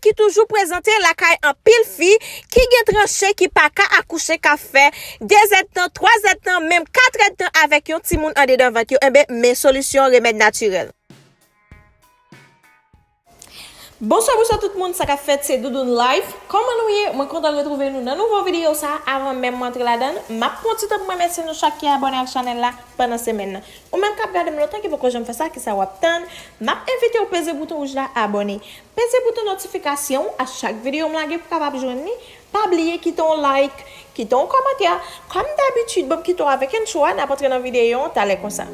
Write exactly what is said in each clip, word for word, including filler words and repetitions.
ki toujou prezante lakay anpil fi ki gen tranche ki pa ka akouche, k ap fè de zèdtan, twa zèdtan, menm kat èdtan avèk yon timoun andedan vant yo, enben, men solisyon, remèd natirèl. Bonswa, bonswa tout moun, sa k ap fèt, se Doudoune Life. Kòman nou ye? Mwen kontan retwouve nou nan nouvo videyo sa. Avan menm mwen antre ladan l, m ap pran ti tan pou m remèsye nou chak ki abòne ak chanèl la pandan semèn nan. Ou menm k ap gade m lontan ki poko janm fè sa, kisa w ap tann? M ap envite w peze bouton wouj la, abòne. Peze bouton notifikasyon a chak videyo m lage pou w kapab jwenn li. Pa bliye kite yon like, kite yon kòmantè. Kòm dabitid, ban m kite w avèk entwo a, n ap antre nan videyo an talè konsa.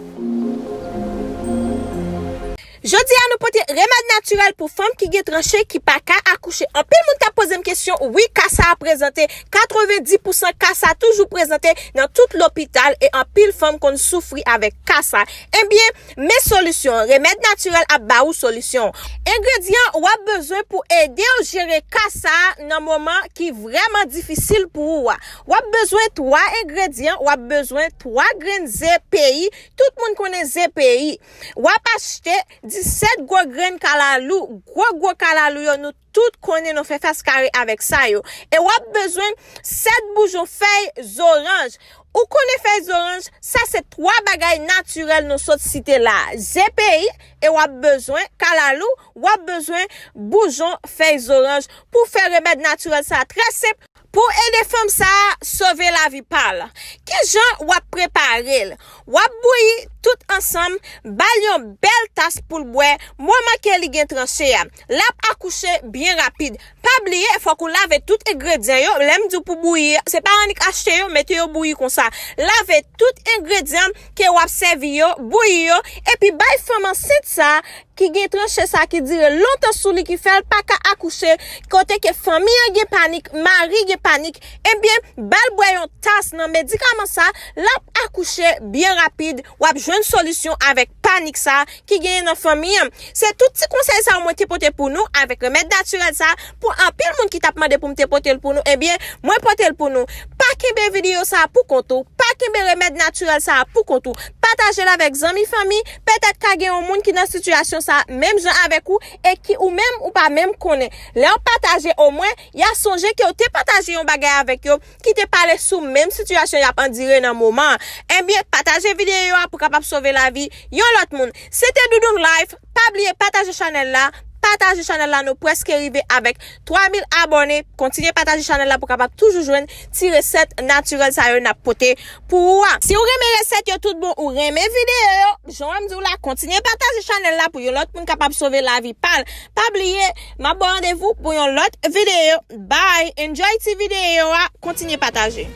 Jodi a, nou pote remèd natirèl pou fanm ki gen tranche, ki pa ka akouche. Anpil moun t ap poze m kesyon, wi, ka sa a prezante. Katrevenndis pousan ka sa a toujou prezante nan tout lopital e anpil fanm konn soufri avèk ka sa a. Ebyen, men solisyon, remèd natirèl ap ba ou solisyon. Engredyan w ap bezwen pou ede w jere ka sa a nan moman ki vrèman difisil pou ou a. W ap bezwen twa engredyan, w ap bezwen twa grenn ze peyi. Tout moun konnen ze peyi. W ap achte disèt gwo grenn kalalou, gwo gwo kalalou yo, nou tout konnen nou fè fas kare avèk sa yo. E w ap bezwen sèt boujon fèy zoranj. Ou konnen fèy zoranj, sa se twa bagay natirèl nou sot site la. Ze peyi, e w ap bezwen kalalou, w ap bezwen boujon fèy zoranj pou fè remèd natirèl sa a trè senp. Pou ede fanm sa a sove lavi pa l, kijan w ap prepare l? W ap bouyi tout ansanm, ba l yon bèl tas pou l bwè, moman ke li gen tranche a. L ap akouche byen rapid. Pa bliye, fòk ou lave tout engredyan yo. Lè m di w pou bouyi, se pa annik achte yo, mete yo bouyi konsa. Lave tout engredyan ke w ap sèvi yo, bouyi yo, epi bay fanm ansent sa a ki gen tranche sa a ki dire lontan sou li, ki fè l pa ka akouche, kote ke fanmi an gen panik, mari gen panik, ebyen, ba l bwè yon tas nan medikaman sa, l ap akouche byen rapid, w ap jwenn solisyon avèk panik sa ki genyen nan fanmi an. Se tout ti konsèy sa mwen te pote pou nou avèk remèd natirèl sa, pou anpil moun ki t ap mande pou m te pote l pou nou, ebyen, mwen pote l pou nou. Pa kenbe videyo sa pou kont ou, pa kenbe remèd natirèl sa pou kont ou. Pataje l avèk zanmi, fanmi, petèt ka gen yon moun ki nan sitiyasyon sa menm jan avèk ou e ki ou menm ou pa menm konnen. Lè w pataje, omwen, y a sonje ke w te pataje yon bagay avèk yo ki te pale sou menm sitiyasyon y ap andire nan moman an. Ebyen, pataje videyo a pou kapab sove lavi yon lòt moun. Se te Doudoune Life. Pa bliye pataje chanèl la. Pataje chanèl la, nou prèske rive avèk twa mil abòne. Kontinye pataje chanèl la pou kapab toujou jwenn ti resèt natirèl sa yo n ap pote pou ou a. Si w renmen resèt yo tout bon, ou renmen videyo yo, jan w wè m di w la, kontinye pataje chanèl la pou yon lòt moun kapab sove lavi pa l. Pa bliye, m ap ba w randevou pou yon lòt videyo. Bye! Enjoy ti videyo a, kontinye pataje.